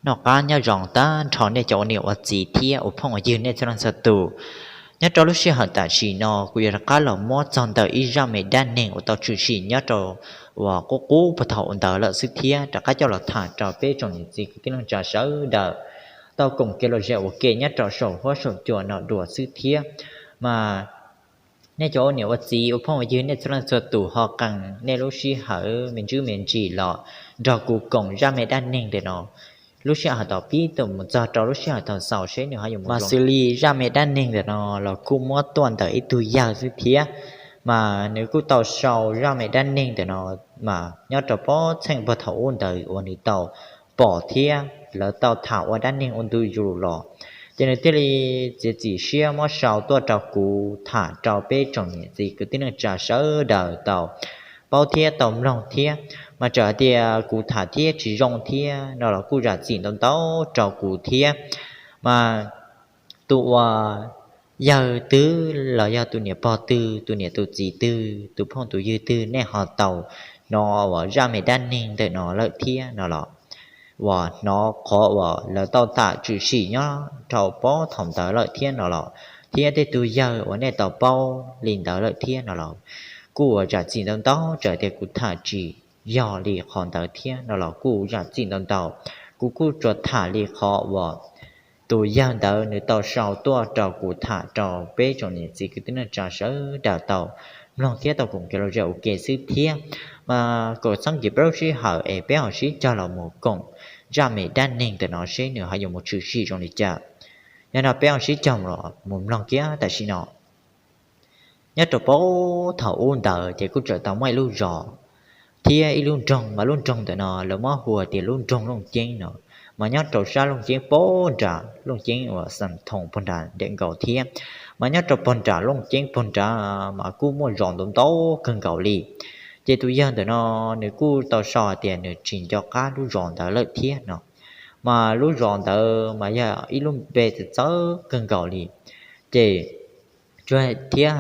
Noj qab nyob zoo tag nrho nej cov ua niam ua txiv thiab ua phooj ua ywg nej txhua leej txhua tus. Nyob rau lub sij hawm tam sim no kuv yuav rov qab los muab txog ntawm ib zaj me dab neeg uas tau tshwm sim nyob rau uas qub qub puag thaum ntawd lawm xwb thiab rov qab coj los tham rau peb tsoom niam txiv kwv tij neej tsa sawv daws tau koom kev lom zem ua ke nyob rau saum huab saum cua no dua xwb thiab. Mas nej cov ua niam ua txiv ua phooj ua ywg nej txhua leej txhua tus ho qee nej lub sij hawm me ntsis me ntsis los nrog kuv koom zaj me dab neeg ntawm no. Lub sij hawm thaum pib txog mus txog rau lub sij hawm thaum xaus seb nws ho yuav mus, mas xws li zaj me dab neeg ntawm no los kuj muab tuaj ntawm ib tug yawg xwb thiab. Mas nws kuj tau sau zaj me dab neeg ntawm no mas nyob rau pob txheej puag thaum ub ntawd uas nws tau pom thiab lawv tau tham ua dab neeg ua ntu zus los, ces nws thiaj li txiav txim siab muab sau tuaj rau kuv tham rau peb tsoom niam txiv kwv tij neej tsa sawv daws tau paub thiab tau mloog thiab. Mas txawm hais tias kuv tham thiab tsis zoo thiab no los kuj zam txim ntau ntau rau kuv thiab. Mas tus uas yawg twg los yog tus niam pog twg, tus niam tus txiv twg, tus phooj tus ywg twg nej ho tau hnov uas zaj me dab neeg ntawm no lawm thiab no los, uas hnov qhov uas lawv tau tham tshwm sim nyob rau pob thaum ntawd lawm thiab no los, thiab tej tug yawg uas nej tau paub li ntawd lawm thiab no los, kuj uas zam txim ntau ntau, txawm tias kuv tham tsis yog li qhov ntawd thiab no los kuj zam txim ntau ntau. Kuv kuj tsuas tham li qhov uas tus yawg ntawd nws tau sau tuaj rau kuv tham rau peb tsoom niam txiv kwv tij neej tsa sawv daws tau mloog thiab tau koom kev lom zem ua ke xwb thiab. Mas kom txhob kis peb lub sij hawm es peb ho sib cog los mus koom zaj me dab neeg ntawm no seb nws ho yuav mus tshwm sim zoo li cas. Yog no peb ho sib cog mus mloog kiag tam sim no. Nyob rau pob thaum ub ntawd ces kuj txawm tau muaj ib lub zos thiab ib lub nroog, mas lub nroog ntawm no lawv muab hu tias lub nroog Looj Ceeb no. Mas nyob rau sab Looj Ceeb pog nram, Looj Ceeb uas Xeem Thoos pog nram ntawm nkaus thiab, mas nyob rau pog nram Looj Ceeb pog nrad mas kuj muaj zos ntau ntau kawg nkaus li. Ces tus yawg ntawm no nws kuj tau sau hais tias nws tsis nco qab lub zos ntawd lawm thiab no. Mas lub zos ntawd mas yog ib lub npe txawv txawv kawg nkaus li. Ces tsuas thiab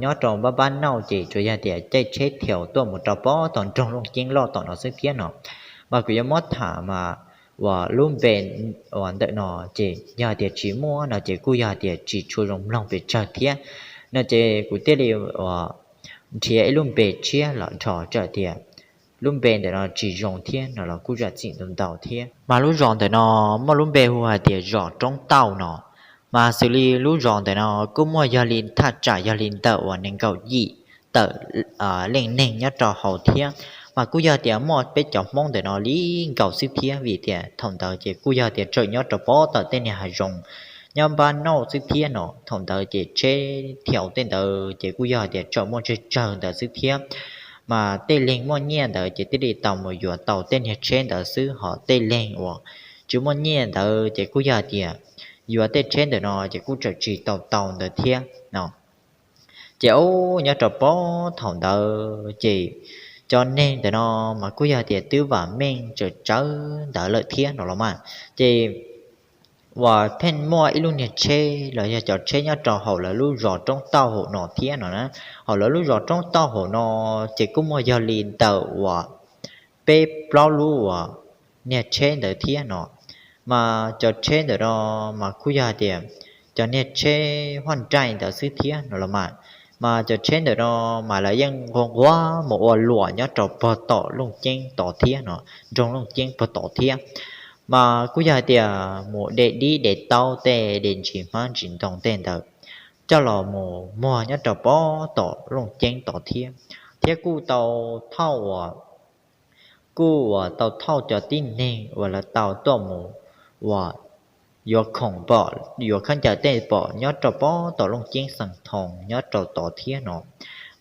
nyob rau npab npab nauj ces tsuas yog tias caij tsheb thiaus tuaj mus rau pob tom nroog Looj Ceeb loj tom no xwb thiab no. Mas kuv yuav muab tham mas uas lub npe uas ntawm no ces yog tias tsis muaj no ces kuj yog tias tsis tshua zoo mloog pes tsawg thiab no ces kuv thiaj li uas nrhiav ib lub npe tshiab los dhos txawm tias lub npe ntawm no tsis zoo thiab no los kuj zam txim ntau ntau thiab. Mas lub zos ntawm no muaj lub npe hu hais tias zos Roob Tauj no. Mas xws li lub zos ntawm no kuj muaj yog li thaj tsam yog li ntawm uas nees nkaum yim tawm leej neeg nyob rau hauv thiab. Mas kuj yog tias muaj peb cov Hmoob ntawm no li nkaus xwb thiab vim tias thaum ntawd ces kuj yog tias tseem nyob rau pob tawm tej niag hav zoov nyob npab nauj xwb thiab no. Thaum ntawd ces tsheb thiaus tej ntawd ces kuj yog tias tseem muaj tsawg tsawg ntawd xwb thiab. Mas tej leeg muaj nyiaj ntawd ces thiaj li tau mus yuav tau tej niag tsheb ntawd xwb, ho tej leeg uas tsis muaj nyiaj ntawd ces kuj yog tias yuav tej tsheb ntawm no ces kuj tseem tsis tau tau ntawd thiab no. Ces ub nyob rau pob thaum ntawd ces cov neeg ntawm no mas kuj yog tias twb vam meej tsawv tsawv ntawd lawm thiab no los mas. Ces uas pheej muaj ib lub niag tsheb los yog cov tsheb nyob rau hauv lawv lub zos Roob Tauj hauv no thiab no na. Hauv lawv lub zos Roob Tauj hauv no ces kuj muaj yog li ntawm uas peb plaub lub uas niag tsheb ntawd thiab no. Mas cov tsheb ntawm no mas kuj yog tias cov niag tsheb huaj nraij ntawd xwb thiab no los mas. Mas cov tsheb ntawm no mas lawv yeej nquag nquag mus ua luam nyob rau pog tom Looj Ceeb tod thiab no, nroog Looj Ceeb pog tod thiab. Mas kuj yog hais tias mus de dib de taub tej, de ntsis hmab ntsis ntoo tej ntawd coj los mus muag nyob rau pob tom Looj Ceeb tod thiab. Thiab kuj tau thauj uas kuj uas tau thauj cov tib neeg uas lawv tau tuaj mus uas yuav khoom pom, yuav khaub ncaws tej pom nyob rau pob tom Looj Ceeb Xeem Thoos nyob rau tod thiab no.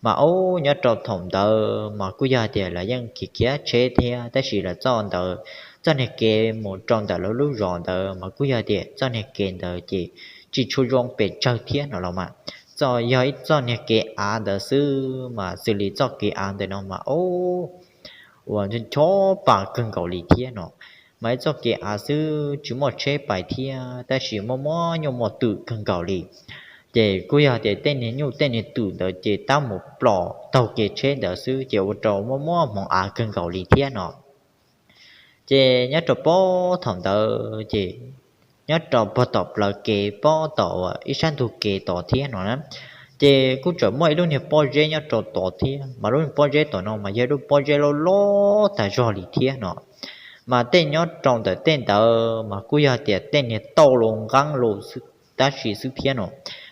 Mas ub nyob rau thaum ntawd mas kuj yog tias lawv yeej khiav khiav tsheb thiab, tab sis lawv txoj ntawd, txoj niag kev mus rau ntawm lawv lub zos ntawd mas kuj yog tias txoj niag kev ntawd ces tsis tshua zoo pes tsawg thiab no los mas. Txoj yog ib txoj niag kev av ntawd xwb, mas xws li txoj kev av ntawm no mas ub uas ncho pa kawg nkaus li thiab no. Mas ib txoj kev av xwb tsis muaj tsheb pais thiab, tab sis muaj muaj nyuj muaj twm kawg nkaus li. Ces kuj yog tias tej niag nyuj tej niag twm ntawd ces tab mus plom taug kev tsheb ntawd xwb ces ua rau muaj muaj hmoov av kawg nkaus li thiab no. Ces nyob rau pob thaum ntawd ces nyob rau pog tom plawv kev pob tom ib sab ntug kev tod thiab no na, ces kuj tseem muaj ib lub niag pob zeb nyob rau tod thiab, mas lub niag pob zeb tom no mas yog lub pob zeb loj loj tag zog li thiab no. Mas tej nyob rau ntawm tej ntawd mas kuj yog tias tej niag tauj los nqeeb los tab sis xwb thiab no.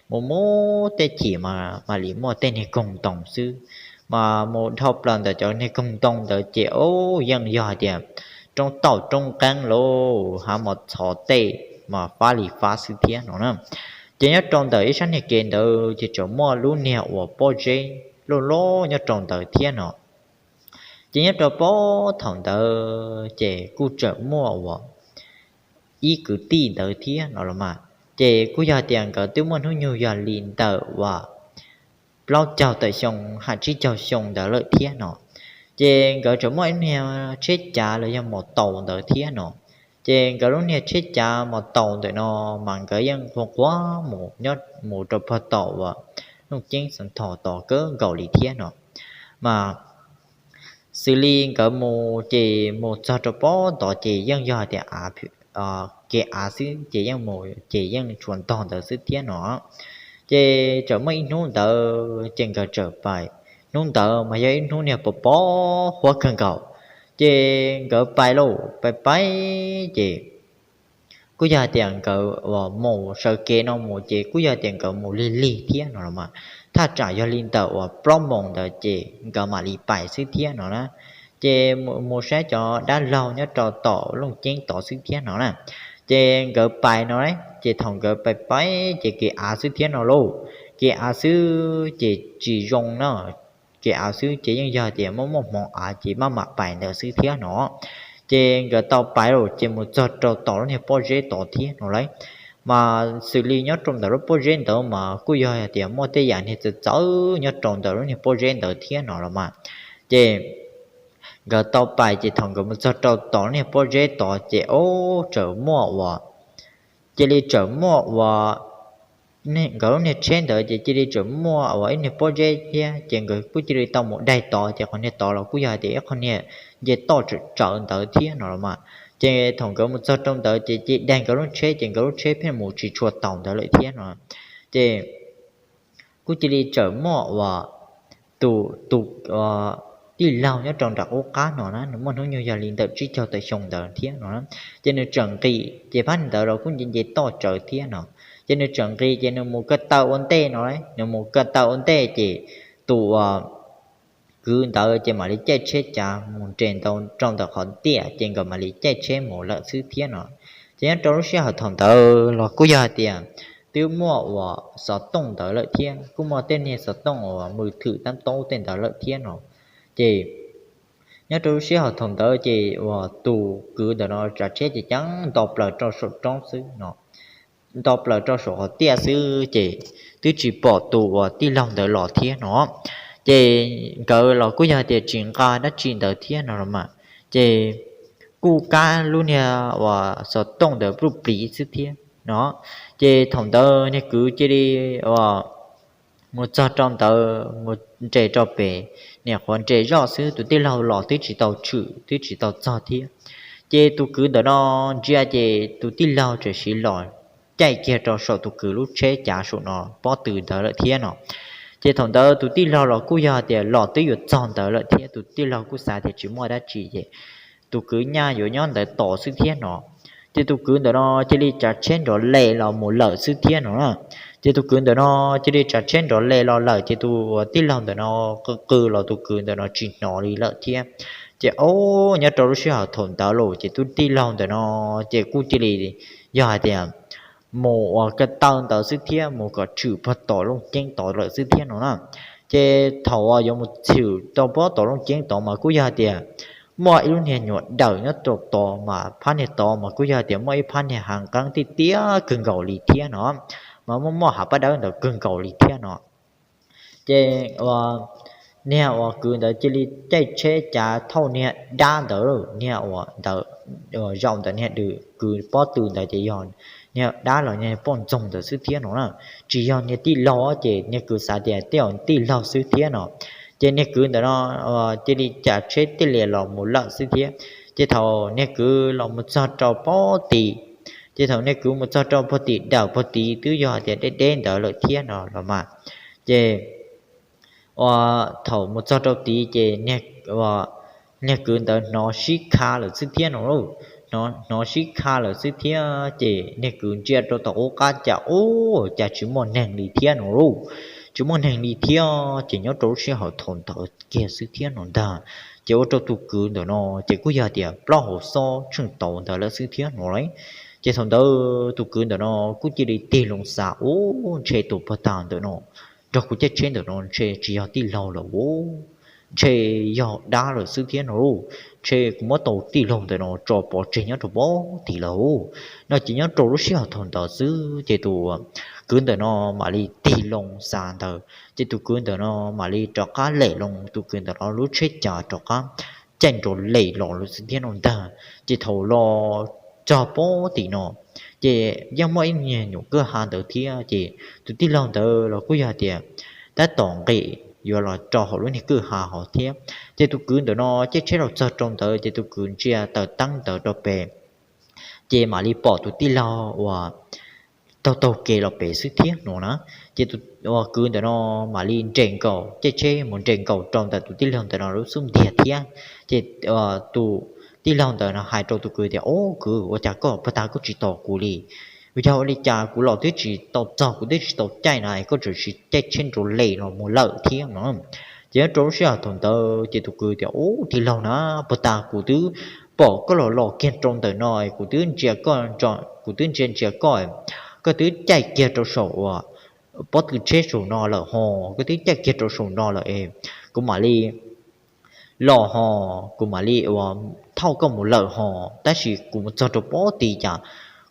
Mus mus tej chim mas mam li muaj tej niag koog ntoo xwb, mas mus dhau plaws ntawm cov niag koog ntoo ntawd ces o yeej yog hais tias roob tauj roob nqeeb los hav mos txhov tej mas fab li fab xwb thiab no na. Ces nyob rau ntawm ib sab niag kev ntawd ces tseem muaj lub niag uas pob zeb loj loj nyob rau ntawd thiab no. Ces nyob rau pob thaum ntawd ces kuj tseem muaj uas ib kwv tij ntawd thiab no los mas, ces kuj yog tias nkawd twb muaj hnub nyoog yog li ntawm uas plaub caug tawm xyoo hais tsib caug xyoo ntawd lawm thiab no. Ces nkawd tseem muaj ib niag tsheb cav los yog mos taus ntawd thiab no. Ces nkawd lub niag tsheb cav mos taus ntawm no mas nkawd yeej quaj quaj mus nyob mus rau pog tom uas Looj Ceeb Xeev Thos tod kawg nkaus li thiab no. Mas xws li nkawd mus ces mus txog rau pob tod ces yeej yog hais tias kev av xwb ces yeej mus ces yeej tsuas ntog ntawd xwb thiab no. Ces txawm muaj ib hnub ntawd ces nkawd txawm pais, hnub ntawd mas yog ib hnub niag pos pos huab kawg nkaus, ces nkawd pais lauj pais pais ces kuj yog hais tias nkawd uas mus sawv kev no mus ces kuj yog tias nkawd mus lig lig thiab no los mas, thaj tsam yog li ntawm uas plaub moos ntawd ces nkawd mam li pais xwb thiab no na. Ces mus saib cov dab laug nyob rau tom Looj Ceeb tod xwb thiab no na. Ces nkawd pais no, ces thaum nkawd pais pais ces kev av xwb thiab no lauj, kev av xwb ces tsis zoo na, kev av xwb ces yeej yog tias muaj muaj hmoov av ces maj mam pais ntawd xwb thiab no. Ces nkawd tau pais lawm ces mus txog rau tom lub niag pob zeb tod thiab no lauj. Mas xws li nyob rau ntawm lub pob zeb ntawd mas kuj yog tias muaj tej yam niag txawv txawv nyob rau ntawm lub niag pob zeb ntawd thiab no los mas. Ces nkawd tau pais ces thaum nkawd mus txog rau tom lub niag pob zeb tod ces o txawm muaj uas, cia li txawm muaj uas nkawd lub niag tsheb ntawd ces cia li txawm muaj uas ib niag pob zeb thiab ces nkawd kuj cia li tau mus daig tod ces qhov niag tod los kuj yog hais tias ib qho niag nce toj tsawv tsawv ntawd thiab no los mas. Ces thaum nkawd mus txog rau ntawd ces cia li daig nkawd lub tsheb ces nkawd lub tsheb pheej mus tsis tshua taus ntawd lawm thiab no. Ces kuj cia li txawm muaj uas tus, tus tij laug nyob rau nram qub qab no na, nws muaj hnub nyoog yog li ntawm tsib caug tawm xyoo ntawd thiab no na. Ces nws txawm nqis ces phab ntawd los kuj nce nce toj tsawv thiab no. Ces nws txawm nqis ces nws mus ko taw ua ntej no, nws mus ko taw ua ntej ces tus uas kwv ntawd ces mam li caij tsheb cav mus nres ntau rau ntawm qhov tiaj ces nkawd mam li caij tsheb mus lawm xwb thiab no. Ces nyob rau lub sij hawm thaum ntawd los kuj yog hais tias twb muaj uas xov tooj ntawd lawm thiab, kuj muaj tej niag xov tooj uas mus thwm tab taub tej ntawd lawm thiab no. Ces nyob rau lub sij hawm thaum ntawd ces uas tus kwv ntawm no tsav tsheb ces ceev nto plaws rau saum roob xwb no, nto plaws rau saum qhov tiaj xwb ces twb tsis pom tus uas tij laug ntawd los thiab no. Ces nkawd los kuj yog tias tsis nqa dab tsi ntawd thiab no los mas, ces kuj kab lub niag uas xov tooj ntawd pluj pliv xwb thiab no. Ces thaum ntawd niag kwv cia li uas mus txog rau ntawd mus nres rau pem, niam qhuav nres zoj xwb tus tij laug los twb tsis tau tshwm twb tsis tau txog thiab. Ces tus kwv ntawm no ntsia ces tus tij laug txawm sim los caij kiag rau saum tus kwv lub tsheb cav saum no pob tw ntawd lawm thiab no. Ces thaum ntawd tus tij laug los kuj yog tias los twb yuav txog ntawd lawm thiab tus tij laug kuj xav tias tsis muaj dab tsi ces tus kwv nyaj yuav nyob ntawd tos xwb thiab no. Ces tus kwv ntawm no cia li tsav tsheb nrov le los mus lawm xwb thiab no na. Ces tus kwv ntawm no cia li tsav tsheb nrov le los lawm ces tus tij laug ntawm no qw qw los tus kwv ntawm no tsis hnov li lawm thiab. Ces o nyob rau lub sij hawm thaum ntawd los ces tus tij laug ntawm no ces kuj cia li yog hais tias mus uas ko taw ntawd xwb thiab mus kom tshwm pog tom Looj Ceeb tod lawm xwb thiab no na. Ces thaum uas yuav mus tshwm rau pog tom Looj Ceeb tod mas kuj yog hais tias muaj ib lub niag nyuam dawm nyob rau tod mas phab niag tod mas kuj yog hais tias muaj ib phab niag hav nqeeb tiaj tiaj kawg nkaus li thiab no, mas muaj muaj hav paj dawb ntawd kawg nkaus li thiab no. Ces niag uas kwv ntawd cia li caij tsheb cav thauj niag dab ntawd, niag uas ntawd zaum ntawm niag kwv pob tw ntawd ces yog niag dab los niag poj ntxoog ntawd xwb thiab no na. Tsis yog niag tij laug ces niag kwv xav tias tej zaum tij laug xwb thiab no. Ces niag kwv ntawm no cia li cav tsheb tij lias los mus lawm xwb thiab. Ces thaum niag kwv los mus txog rau pob tim, ces thaum niag kwv mus txog rau pob tim dawm pob tim twb yog hais tias deb deb ntawd lawm thiab no los mas, ces thaum mus txog rau tid ces niag kwv ntawd hnov sib kha lawm xwb thiab no lauj. Hnov sib kha lawm xwb thiab ces niag kwv ntsia rau tom qub qab cas ub cas tsis muaj neeg li thiab no lauj. Tsis muaj neeg li thiab ces nyob rau lub sij hawm thaum ntawd kiag xwb thiab no ntag, ces ua rau tus kwv ntawm no ces kuj yog tias plaub hau xob tsheej tau ntawd lawm xwb thiab no lauj. Ces thaum ntawd tus kwv ntawm no kuj cia li tig loo xav ub ntshe tus pog tag ntawm no nrog kuv caij tsheb ntawm no ntshe tsis yog tij laug lawm ub, ntshe yog dab lawm xwb thiab no lauj. Ntshe kuv muab tau tij laug ntawm no tso pov tseg nyob rau pob tim lawm no. Ces nyob rau lub sij hawm thaum ntawd xwb ces tus kwv ntawm no mam li tig loo xav ntawd ces tus kwv ntawm no mam li rov qab lem loo tus kwv ntawm no lub tsheb cav rov qab caij nrov lem los lawm xwb thiab no ntag. Ces thaum los txog pob tim no ces yeej muaj ib nyuag nyuam kwj ha ntawd thiab ces tus tij laug ntawd los kuj yog tias tab tom nqis yuav los rau hauv lub niag kwj ha hauv thiab. Ces tus kwv ntawm no caij tsheb los txog rau ntawd ces tus kwv ntsia taws teeb ntawd rau pem ces mam li pom tus tij laug uas taug taug kev los pem xwb thiab no na. Ces tus kwv ntawm no mam li nres nkaus caij tsheb mus nres nkaus rau ntawm tus tij laug ntawm no lub xub ntiag thiab. Ces tus tij laug ntawd no hais rau tus kwv tias, Ub kwv, ua cas koj pag tag koj tsis tos kuv li? Yog ua li cas kuv los twb tsis tau txog, kuv twb tsis tau caij na, koj tseem caij tsheb nrov lem los mus lawm thiab no. Ces nyob rau lub sij hawm thaum ntawd ces tus kwv tias, Ub tij laug na, pag tag kuv twb pom koj los los kiag rau ntawm no, kuv twb ntsia koj, kuv twb ntsia ntsia koj, koj twb caij kiag rau saum uas pob tw tsheb saum no lawm ho, koj twb caij kiag rau saum no lawm es kuv mam li los ho, kuv mam li ua thauj koj mus lawm ho. Tab sis kuv mus txog rau pob tid cas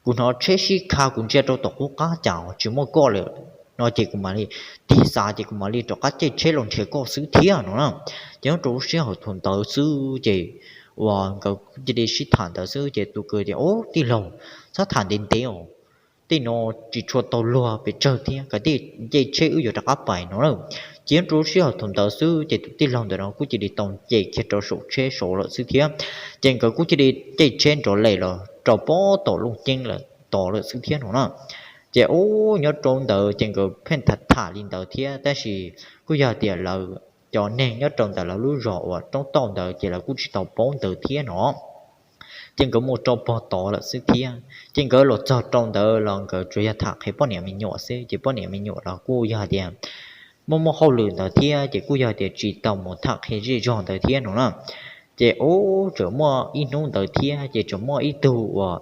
kuv hnov tsheb sib kha, kuv ntsia rau tom qub qab cas tsis muaj koj lawm no ces kuv mam li tig xav ces kuv mam li rov qab caij tsheb los nrhiav koj xwb thiab no na. Ces nyob rau lub sij hawm thaum ntawd xwb ces uas nkawd cia li sib tham ntawd xwb ces tus kwv tias, Ub tij laug, txhob tham ntev ntev os, tej no tsis tshua tau luag pes tsawg thiab, kav tsij caij tsheb wb yuav rov qab pais no na. Ces nyob rau lub sij hawm thaum ntawd xwb ces tus tij laug ntawm no kuj cia li tau nce kiag rau saum tsheb saud lawm xwb thiab. Ces nkawd kuj cia li caij tsheb nrov lem los rau pob tom Looj Ceeb lawm tod lawm xwb thiab no na. Ces ub nyob rau ntawd ces nkawd pheej tham tham li ntawd thiab tab sis kuj yog tias lawv cov neeg nyob rau ntawm lawv lub zos uas roob tauj ntawd ces lawv kuj tsis tau paub ntawd thiab no. Ces nkawd mus rau pog tod lawm xwb thiab. Ces nkawd los txog rau ntawd los nkawd tsuas yog tham qhia poj niam me nyuam xwb ces poj niam me nyuam los kuj yog tias muaj muaj hauj lwm ntawd thiab ces kuj yog tias tsis tau mus tham qhia zej zog ntawd thiab no na. Ces ub tseem muaj ib hnub ntawd thiab ces tseem muaj ib tug uas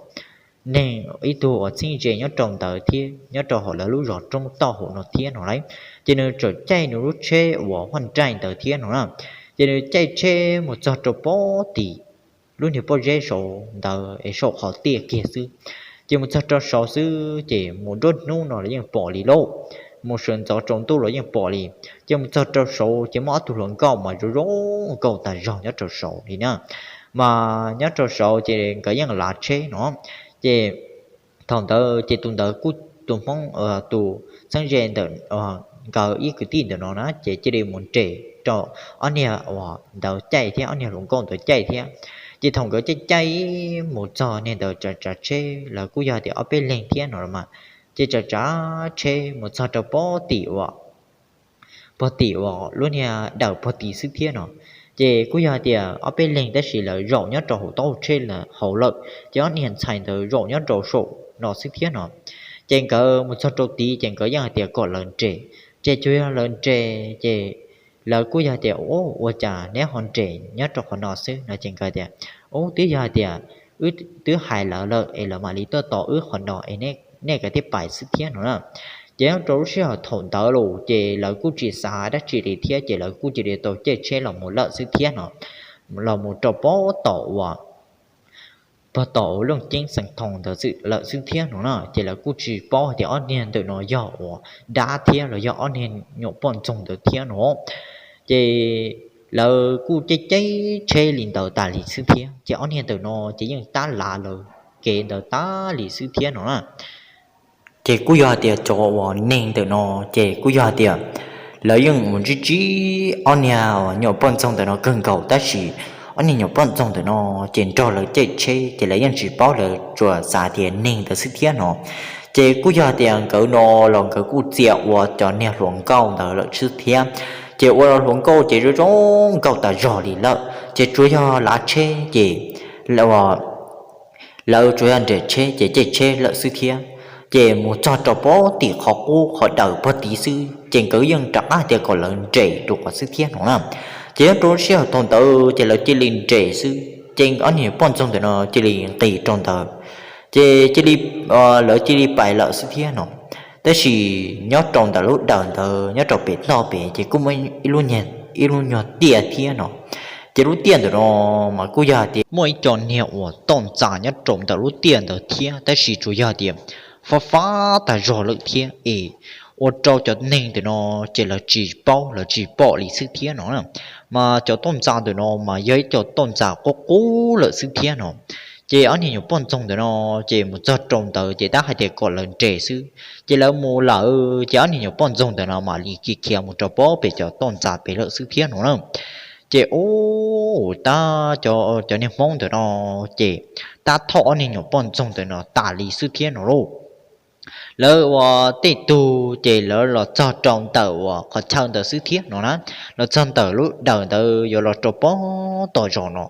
neeg, ib tug uas txheeb ze nyob rau ntawd thiab nyob rau hauv lawv lub zos roob tauj hauv no thiab no lauj. Ces nws txawm caij nws lub tsheb uas huaj nraij ntawd thiab no na. Ces nws caij tsheb mus txog rau pob tim lub niag pob zeb saud ntawd es saum qhov tiaj kiag xwb. Ces mus txog rau saud xwb ces mus nruab hnub no los yeej pom li lauj, mus sawv ntxov tsaus ntuj los yeej pom li. Ces mus txog rau saud ces muaj ob tug hluas nkauj mas zoo zoo nkauj tas zog nyob rau saud li na. Mas nyob rau saud ces nkawd yeej lav tsheb no. Ces thaum ntawd ces tus ntawd kuj, tus Hmoob, tus txheeb ze ntawm nkawd ib kwv tij ntawm no na ces cia li mus nres rau ob niag uas ntawd caij thiab, ob niag hluas nkauj ntawd caij thiab. Ces thaum nkawd caij caij mus txog niag ntawd tsav tsav tsheb lawv kuj yog tias ob peb leeg thiab no los mas, ces tsav tsav tsheb mus txog rau pob tim uas pog tim uas lub niag dawm pog tim xwb thiab no. Ces kuj yog tias ob peb leeg tab sis lawv zaum nyob rau hauv taub hau tsheb hauv lawm, ces ob niag ntxhais ntawd zaum nyob rau saum no xwb thiab no. Ces nkawd mus txog rau tid ces nkawd yeej hais tias kom lawv nres, ces tsuas yog lawv nres ces lawv kuj yog tias, Ub, ua cas neb ho nres nyob rau qhov no xwb no? Ces nkawd tias, Ub, twb yog hais tias wb twb hais lawv lawm es lawv mam li tuaj tos wb qhov no es nej kav tsij pais xwb thiab no na. Ces nyob rau lub sij hawm thaum ntawd los ces lawv kuj tsis xav dab tsi li thiab ces lawv kuj cia li tau caij tsheb los mus lawm xwb thiab no, los mus rau pob tom uas pog tom uas Looj Ceeb Xeev Thoos ntawd lawm xwb thiab no na. Ces lawv kuj tsis paub hais tias ob niag ntawm no yog uas dab thiab los yog ob niag nyuam poj ntxoog ntawd thiab no. Ces lawv kuj caij caij tsheb li ntawd tas li xwb thiab ces ob niag ntawm no ces yeej tab lav lawv kev ntawd tas li xwb thiab no na. Ces kuj yog hais tias cov uas neeg ntawm no ces kuj yog hais tias lawv yeej mus ntsib ntsib ob niag nyuam poj ntxoog ntawm no kawg nkaus tab sis ob niag nyuam poj ntxoog ntawm no ces nrog lawv caij tsheb ces lawv yeej tsis paub, lawv tsuas xav tias neeg ntawd xwb thiab no. Ces kuj yog tias nkawd no los nkawd kuj txia ua cov niag hluas nkauj ntawd lawm xwb thiab. Ces ua hluas nkauj ces zoo zoo nkauj tas zog li lawm, ces tsuas yog lav tsheb ces lawv tsuas yog nres tsheb ces caij tsheb lawm xwb thiab. Ces mus txog rau pem tim qhov qub qhov daws pog tid xwb ces nkawd yeej rov qab tias kom lawv nres dua qhov xwb thiab no na. Ces nyob rau lub sij hawm thaum ntawd ces lawv cia li nres xwb ces ob niag poj ntxoog ntawm no cia li nqis rau ntawd, ces cia li lawv cia li pais lawm xwb thiab no. Tab sis nyob rau ntawm lub daws ntawd nyob rau pem toj pem ces kuj muaj ib lub nyuag tiaj thiab no. Ces lub tiaj ntawm no mas kuj yog tias muaj ib co niag uas toj ntxas nyob rau ntawm lub tiaj ntawd thiab, tab sis tsuas yog tias fab fab tag zog lawm thiab es ua rau cov neeg ntawm no ces lawv tsis paub lawv tsis pom li xwb thiab no. Mas cov toj ntxas ntawm no mas yog ib co toj ntxas qub qub lawm xwb thiab no. Ces ob niag nyuam poj ntxoog ntawm no ces mus txog rau ntawd ces tab hais tias kom lawv nres xwb ces lawv mus lawm ces ob niag nyuam poj ntxoog ntawm no mam li khiav khiav mus rau pem cov toj ntxas pem lawm xwb thiab no na. Ces ua tab cov niag Hmoob ntawm no ces tab thauj ob niag nyuam poj ntxoog ntawm no tas li xwb thiab no lauj. Lawv ua tej tug ces lawv los txog rau ntawm uas qhov chaw ntawd xwb thiab no na, los txog ntawm lub daws ntawd yuav los rau pem tom zos no.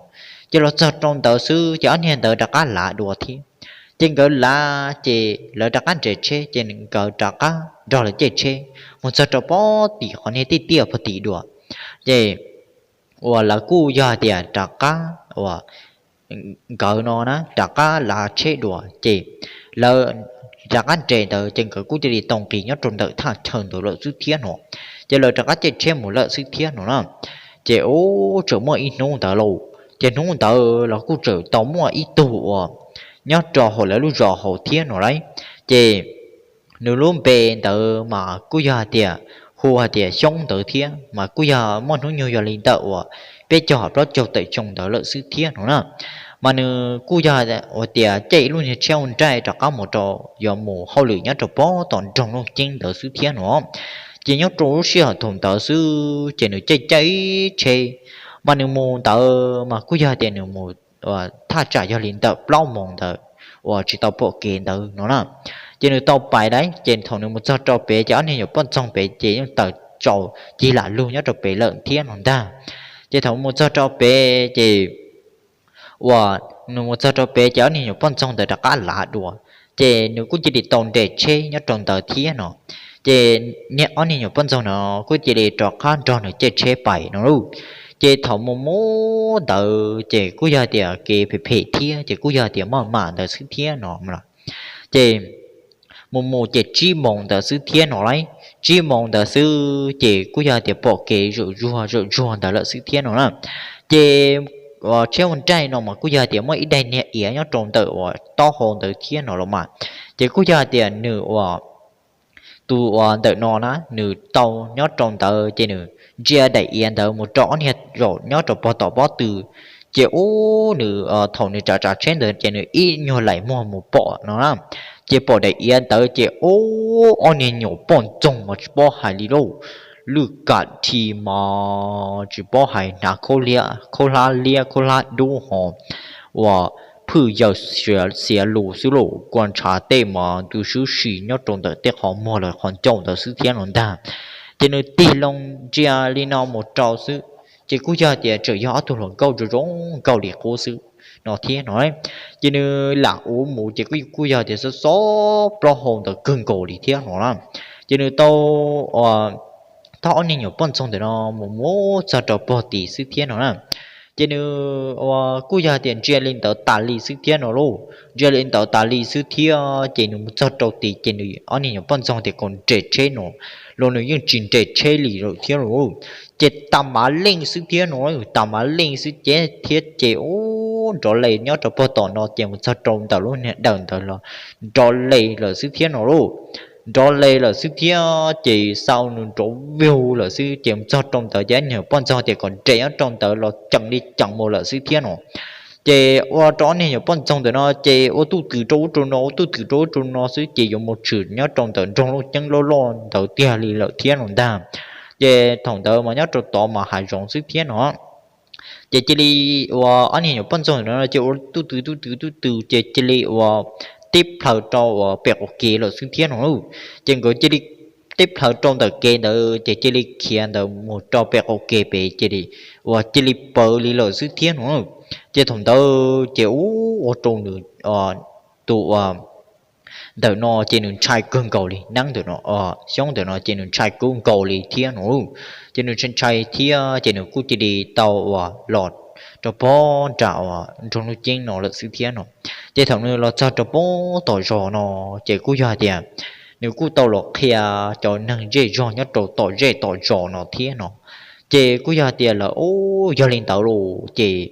Ces los txog rau ntawd xwb ces ob niag ntawd rov qab lav dua thiab. Ces nkawd lav ces lawv rov qab nres tsheb ces nkawd rov qab nrog lawv caij tsheb mus txog rau pem tim qhov niag tiaj tiaj pog tid dua. Ces uas lawv kuj yog tias rov qab uas nkawd no na rov qab lav tsheb dua ces lawv rov qab nres ntawd ces nkawd kuj cia li tau nqis nyob rau ntawm thaj chaw ntawd lawm xwb thiab no. Ces lawv rov qab caij tsheb mus lawm xwb thiab no na. Ces ub tseem muaj ib hnub ntawd lauj, ces hnub ntawd los kuj tseem tau muaj ib tug uas nyob rau hauv lawv lub zos hauv thiab no lauj. Ces nws lub npe ntawd mas kuj yog hais tias hu hais tias Xyoob ntawd thiab, mas kuj yog muaj hnub nyoog yog li ntawm uas peb caug plaub caug tawm xyoo ntawd lawm xwb thiab no na. Mas nws kuj yog ua tias caij ib lub niag tsheb ua nraij rov qab mus rau, yuav mus hauj lwm nyob rau pem tom nroog Looj Ceeb ntawd xwb thiab no. Ces nyob rau lub sij hawm thaum ntawd xwb ces nws caij caij tsheb, mas nws mus ntawd mas kuj yog tias nws mus thaj tsam yog li ntawm plaub moos ntawd uas tsis tau pom kev ntawd no na. Ces nws tau pais lawm ces thaum nws mus txog rau pem ces ob niag nyuam poj ntxoog pem ces yeej tawm tsaus cig lam lug nyob rau pem lawm thiab no ntag. Ces thaum mus txog rau pem ces uas nws mus txog rau pem ces ob niag nyuam poj ntxoog ntawd rov qab lav dua, ces nws kuj cia li tau nres tsheb nyob rau ntawd thiab no. Ces ob niag nyuam poj ntxoog no kuj cia li rov qab nrog nws caij tsheb pais no lauj. Ces thaum mus mus ntawd ces kuj yog tias kev phem phem thiab ces kuj yog tias maj mam ntawd xwb thiab no. Ces mus mus ces tsib moos ntawd xwb thiab no lauj, tsib moos ntawd xwb ces kuj yog tias pom kev zawm zuag zawm zuag ntawd lawm xwb thiab no na. Ces tsheb ua nraij no mas kuj yog tias muaj ib daim niag iav nyob rau ntawm uas taub hau ntawd thiab no los mas. Ces kuj yog tias nws uas tus uas ntawm no na nws tau nyob rau ntawd ces nws ntsia daim iav ntawd mus rau ob niag zaum nyob rau pem tom pob tw. Ces ub nws thaum nws tsav tsav tsheb ntawd ces nws ib nyuag laim muag mus pom no na, ces pom daim iav ntawd ces ub ob niag nyuam poj ntxoog mas tsis paub hais li lauj, lwj kam thi mas tsis paub hais hnav khaub hlab liab khaub hlab dub ho uas phwj yaws xiav lus xwb lauj, kua ntshav tej mas ntu swb si nyob rau ntawm tej qhov muag los qhov ncauj ntawd xwb thiab no ntag. Ces nws tig loo ntsia li no mus rau xwb, ces kuj yog tias tseem yog ob tug hluas nkauj zoo zoo nkauj li qub xwb no thiab no. Ces nws lam ua mus ces kuj yog tias xob xob plaub hau ntawd kawg nkaus li thiab no na. Ces nws tau thauj ob niag nyuam poj ntxoog ntawm no mus mus txog rau pem tid xwb thiab no na. Ces nws uas kuj yog tias ntsia li ntawd tas li xwb thiab no lauj, ntsia li ntawd tas li xwb thiab ces nws mus txog rau tid ces nws ob niag nyuam poj ntxoog tias kom nres tsheb no los nws yeej tsis nres tsheb li lawm thiab lauj. Ces tas mav leej xwb thiab no, tas mav leej xwb ces thiab ces ub nrov les nyob rau pem tom no ces mus txog rau ntawm lub niag daws ntawd los nrov les lawm xwb thiab no lauj. Nrov les lawm xwb thiab ces xau nws nrov vig lawm xwb ces mus txog rau ntawd ces ob niag nyuam poj ntxoog tias kom nres nyob rau ntawd los ceem li ceem mus lawm xwb thiab no. Ces ua rau ob niag nyuam poj ntxoog ntawm no ces ua tuj twm rau ub rau no ua tuj twm rau ub rau no xwb ces yuav mus tshwm nyob rau ntawm nroog Looj Ceeb loj loj ntawd tiag li lawm thiab no ntag. Ces thaum ntawd mas nyob rau tod mas hav zoov xwb thiab no. Ces cia li uas ob niag nyuam poj ntxoog no ces ua tuj tw tuj tw tuj tw ces cia li uas tib plhaw rau uas pem qaum kev lawm xwb thiab no lauj. Ces nkawd cia li tib plhaw rau ntawm kev ntawd ces cia li khiav ntawd mus rau pem qaum kev pem cia li uas cia li pawv li lawm xwb thiab no. Ces thaum ntawd ces ua rau nws tus ntawm no ces nws ntshai kawg nkaus li, neeb ntawm no, xyoob ntawm no ces nws ntshai kawg nkaus li thiab no. Ces nws ntshai ntshai thiab ces nws kuj cia li tau uas los rau pob nram uas nroog Nuj Ceeb no lawm xwb thiab no. Ces thaum nws los txog rau pob tom zos no ces kuj yog tias nws kuj tau los qhia cov neeg zej zog nyob rau tom zej tom zos no thiab no. Ces kuj yog tias lawv, o, yog li ntawd los ces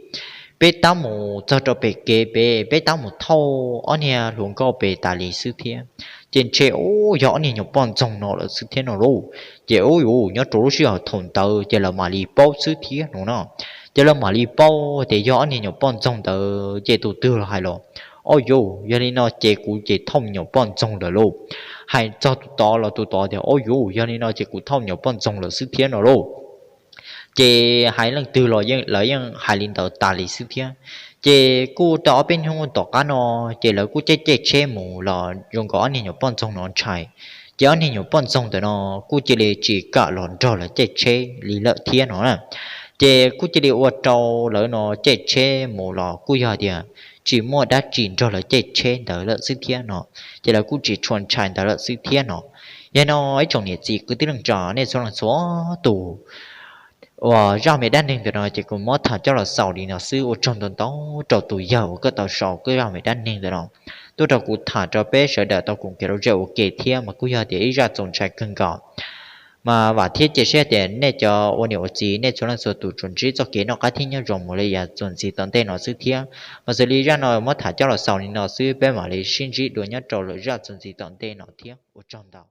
peb tab mus txog rau pem kev pem, peb tab mus thauj ob niag hluas nkauj pem tas li xwb thiab. Ces ntshe, o, yog ob niag nyuam poj ntxoog no lawm xwb thiab no lauj. Ces, o, yuav nyob rau lub sij hawm thaum ntawd ces lawv mam li paub xwb thiab no no. Ces lawv mam li paub tias yog ob niag nyuam poj ntxoog ntawd ces tus twg los hais los, o, yuav yog li no ces kuv ces thauj nyuam poj ntxoog lawm lauj. Hais txog tus tod los tus tod tias, o, yuav yog li no ces kuv thauj nyuam poj ntxoog lawm xwb thiab no lauj. Ces hais leej twg los lawv yeej hais li ntawd tas li xwb thiab. Ces kuj tau ob peb hnub tom qab no ces lawv kuj caij caij tsheb mus los zoo nkaus ob niag nyuam poj ntxoog no ntshai. Ces ob niag nyuam poj ntxoog ntawm no kuj cia li tsis kam los nrog lawv caij tsheb li lawm thiab no na. Ces kuj cia li ua rau lawv no caij tsheb mus los kuj yog tias tsis muaj dab tsi nrog lawv caij tsheb ntawd lawm xwb thiab no. Ces lawv kuj tsis tshua ntshai ntawd lawm xwb thiab no. Yog no ib tsoom niam txiv kwv tij neej tsa nej txhua leej txhua tus, uas zaj me dab neeg ntawm no ces kuv muab tham coj los xaus li no xwb. Ua tsaug ntau ntau rau tus yawg uas koj tau sau koj zaj me dab neeg ntawm no tuaj rau kuv tham rau peb sawv daws tau koom kev lom zem ua ke thiab mas kuj yog tias ib zaj txaus ntshai kawg nkaus. Mas vam thiab cia siab tias nej cov ua niam ua txiv nej txhua leej txhua tus tsuas ntsib txoj kev noj qab thiab nyob zoo mus li yav txuas ntxiv tom ntej no xwb thiab. Mas xws li zaj no muab tham coj los xaus li no xwb, peb mam li sib ntsib dua nyob rau lwm zaj txuas ntxiv tom ntej no thiab. Ua tsaug ntau.